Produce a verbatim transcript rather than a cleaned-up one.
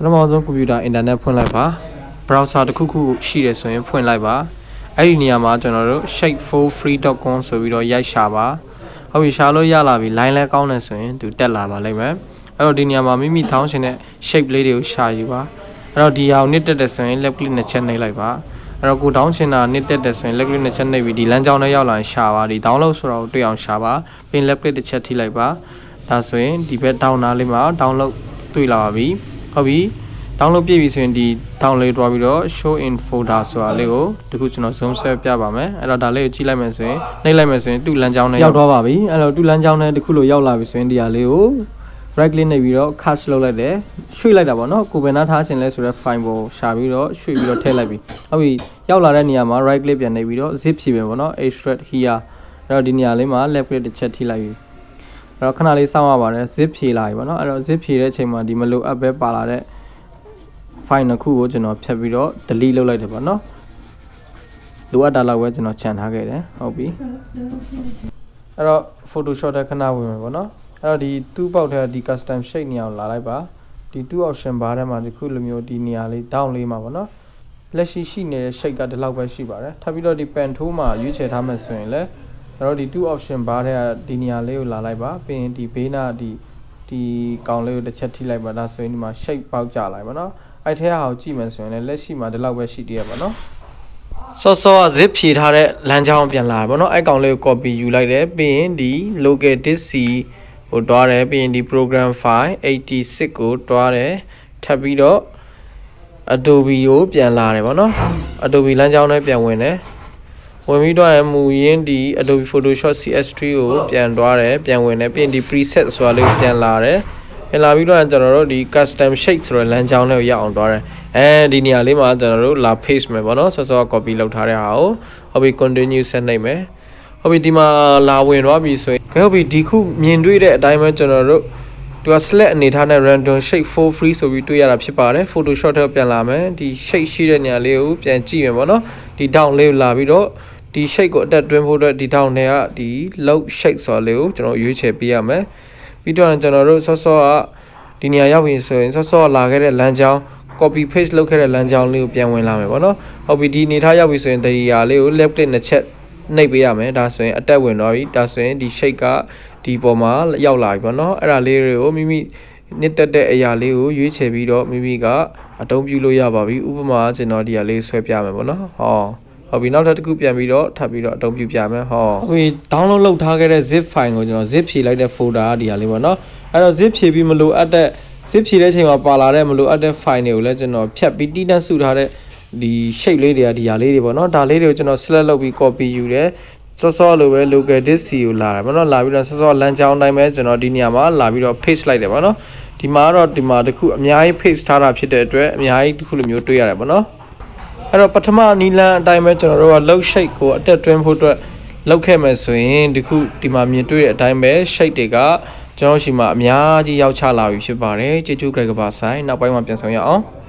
ပထမဆုံး ကွန်ပျူတာ internet ဖွင့်လိုက်ပါ။ browser တစ်ခုခုရှိတယ်ဆိုရင် ဖွင့်လိုက်ပါ။ အဲ့ဒီနေရာမှာကျွန်တော်တို့ shape four free dot com ဆိုပြီးတော့ရိုက်ရှာပါ။ ဟုတ်ပြီ၊ ရှာလို့ရလာပြီ။ line လဲကောင်းတယ်ဆိုရင် သူတက်လာပါလိမ့်မယ်။ အဲ့တော့ဒီနေရာမှာမိမိတောင်းချင်တဲ့ shape လေးတွေကိုရှာယူပါ။ အဲ့တော့ဒီဟာကိုနှစ်သက်တယ်ဆိုရင် left click နှစ်ချက်နှိပ်လိုက်ပါ။ အဲ့တော့ကိုတောင်းချင်တာနှစ်သက်တယ်ဆိုရင် left click နှစ်ချက်နှိပ်ပြီး ဒီလမ်းကြောင်းထဲရောက်လာရင်ရှာပါ။ ဒီ download ဆိုတာကိုတွေ့အောင်ရှာပါ။ ပြီးရင် left click တစ်ချက်ထိလိုက်ပါ။ ဒါဆိုရင်ဒီဘက် down နားလေးမှာ download တွေ့လာပါပြီ။ ဟုတ်ပြီ။ download ပြည့်ပြီဆိုရင် ဒီ download သွားပြီးတော့ show in folder ဆိုတာလေးကို တခုကျွန်တော် zoom ဆွဲပြပါမယ်။ အဲ့တော့ဒါလေးကိုကြည့်လိုက်မယ်ဆိုရင် နှိပ်လိုက်မယ်ဆိုရင် သူ့လမ်းကြောင်းထဲရောက်သွားပါပြီ။ အဲ့တော့သူ့လမ်းကြောင်းထဲတစ်ခုလိုရောက်လာပြီဆိုရင် ဒီဟာလေးကို right click နှိပ်ပြီးတော့ cast လုပ်လိုက်တယ်။ ရွှေ့လိုက်တာပေါ့နော်။ ကိုယ်ဘယ်နားထားချင်လဲဆိုတဲ့ file ပေါ်ရှာပြီးတော့ ရွှေ့ပြီးတော့ထည့်လိုက်ပြီ။ ဟုတ်ပြီ။ ရောက်လာတဲ့နေရာမှာ right click ပြန်နှိပ်ပြီးတော့ zip ဖြေမယ်ပေါ့နော်။ extract here အဲ့တော့ဒီနေရာလေးမှာ left click တစ်ချက်ထိလိုက်ပြီ။ အဲ့တော့ခဏလေးစောင့်ရပါတယ်။ zip ဖြေလာပြီပေါ့နော်။ အဲ့တော့ zip ဖြေတဲ့အချိန်မှာ ဒီမလိုအပ်ပဲပါလာတဲ့ file နှစ်ခုကိုကျွန်တော်ဖျက်ပြီးတော့ delete လုပ်လိုက်တယ်ပေါ့နော်။ လိုအပ်တာလောက်ပဲကျွန်တော်ချန်ထားခဲ့တယ်။ ဟုတ်ပြီ။ အဲ့တော့ Photoshop ထဲခဏဝင်မယ်ပေါ့နော်။ အဲ့တော့ဒီ toolbox ထဲက ဒီ custom shape နေရာကိုလာလိုက်ပါ။ ဒီ tool option bar ထဲမှာ ဒီခုလိုမျိုး ဒီနေရာလေး down လေးမှာပေါ့နော်။ လက်ရှိရှိနေတဲ့ shape ကဒီလောက်ပဲရှိပါတယ်။ ထပ်ပြီးတော့ဒီ pen tool မှာရွေးချယ်ထားမယ်ဆိုရင်လည်း ကျွန်တော်တို့ဒီ tool option bar ထဲက ဒီနေရာလေးကိုလာလိုက်ပါ။ ပြီးရင်ဒီ bevel ဒီ ဒီကောင်လေးကိုတစ်ချက်ထိလိုက်ပါ။ ဒါဆိုရင်ဒီမှာ shape ပေါက်ကျလာပြီပေါ့နော်။ အဲ့ထဲကဟာကိုကြည့်မယ်ဆိုရင်လည်း လက်ရှိမှာဒီလောက်ပဲရှိသေးရပါတော့။ စောစောက zip ဖြေထားတဲ့လမ်းကြောင်းပြန်လာတယ်ပေါ့နော်။ အဲ့ကောင်လေးကို copy ယူလိုက်တယ်။ ပြီးရင်ဒီ local disk C ကိုတွားတယ်။ ပြီးရင်ဒီ program file eighty-six ကိုတွားတယ်။ ထပ်ပြီးတော့ Adobe ကိုပြန်လာတယ်ပေါ့နော်။ Adobe လမ်းကြောင်းထဲပြန်ဝင်တယ်။ ဝင်ပြီးတော့ရင် မူရင်းဒီ Adobe Photoshop CS three ကိုပြန်တွားတယ်။ ပြန်ဝင်တယ်။ ပြီးရင်ဒီ preset ဆိုတာလေးကိုပြန်လာတယ်။ ပြန်လာပြီးတော့ရင် ကျွန်တော်တို့ဒီ custom shape ဆိုတဲ့လမ်းကြောင်းထဲကိုရောက်အောင်တွားတယ်။ အဲဒီနေရာလေးမှာ ကျွန်တော်တို့လာ paste မယ်ပေါ့နော်။ စောစော copy လုပ်ထားတဲ့ဟာကို။ ဟုတ်ပြီ။ Continue ဆက်နှိပ်မယ်။ ဟုတ်ပြီ။ ဒီမှာလာဝင်သွားပြီဆိုရင် ကဲ ဟုတ်ပြီ။ ဒီခုမြင်တွေ့တဲ့အတိုင်းပဲ ကျွန်တော်တို့ သူက select အနေထားနဲ့ random shape four free ဆိုပြီးတွေ့ရတာဖြစ်ပါတယ်။ Photoshop ထဲကိုပြန်လာမယ်။ ဒီ shape ရှိတဲ့နေရာလေးကိုပြန်ကြည့်မယ်ပေါ့နော်။ ဒီ down လေးကိုလာပြီးတော့ ဒီ shape ကိုအသက်သွင်းဖို့အတွက် ဒီ down ထဲကဒီ load shape ဆိုတာလေးကိုကျွန်တော်ရွေးချယ်ပေးရမယ်။ ပြီးတော့ကျွန်တော်တို့စောစောက ဒီနေရာရောက်ပြီဆိုရင် စောစောလာခဲ့တဲ့လမ်းကြောင်း copy paste လုပ်ခဲ့တဲ့လမ်းကြောင်းလေးကိုပြန်ဝင်လာမယ်ပေါ့နော်။ ဟုတ်ပြီ။ ဒီအနေထားရောက်ပြီဆိုရင် ဒီနေရာလေးကို left click နှစ်ချက်နှိပ်ပေးရမယ်။ ဒါဆိုရင်အသက်ဝင်သွားပြီ။ ဒါဆိုရင်ဒီ shape ကဒီပေါ်မှာရောက်လာပြီပေါ့နော်။ အဲ့ဒါလေးတွေကို မိမိနှစ်သက်တဲ့အရာလေးကိုရွေးချယ်ပြီးတော့ မိမိကအသုံးပြုလို့ရပါပြီ။ ဥပမာ ကျွန်တော်ဒီဟာလေးဆွဲပြမယ်ပေါ့နော်။ ဟော ဟုတ်ပြီ။ နောက်ထပ်တစ်ခုပြန်ပြီးတော့ထပ်ပြီးတော့အသုံးပြုပြမယ်။ ဟော ဟုတ်ပြီ။ download လုပ်ထားခဲ့တဲ့ zip file ကိုကျွန်တော် zip ဖြေလိုက်တဲ့ folder ကဒီဟာလေးပေါ့နော်။ အဲ့တော့ zip ဖြေပြီးမလိုအပ်တဲ့ zip ဖြေတဲ့အချိန်မှာပါလာတဲ့မလိုအပ်တဲ့ file တွေကိုလည်းကျွန်တော်ဖျက်ပြီး တည်တံ့စုထားတဲ့ဒီ shape လေးတွေကဒီဟာလေးတွေပေါ့နော်။ ဒါလေးတွေကိုကျွန်တော် select လုပ်ပြီး copy ယူတယ်။ စောစောလိုပဲ local disk C ကိုလာတယ်ပေါ့နော်။ လာပြီးတော့စောစောလမ်းကြောင်းအတိုင်းပဲ ကျွန်တော်ဒီနေရာမှာလာပြီးတော့ paste လိုက်တယ်ပေါ့နော်။ ဒီမှာတော့ဒီမှာတစ်ခုအများကြီး paste ထားတာဖြစ်တဲ့အတွက် အများကြီးတစ်ခုလိုမျိုးတွေ့ရတယ်ပေါ့နော်။ အဲ့တော့ပထမနည်းလမ်းအတိုင်းပဲ ကျွန်တော်တို့က load shape ကိုအသက်သွင်းဖို့အတွက်လုပ်ခဲ့မယ်ဆိုရင် ဒီခုဒီမှာမြင်တွေ့တဲ့အတိုင်းပဲ shape တွေကကျွန်တော်တို့ဆီမှာအများကြီးရောက်ချလာပြီဖြစ်ပါတယ်။ ကျေးဇူးကြိုက်ကပါဆိုင်။ နောက်ပိုင်းမှာပြန်ဆောင်ရအောင်။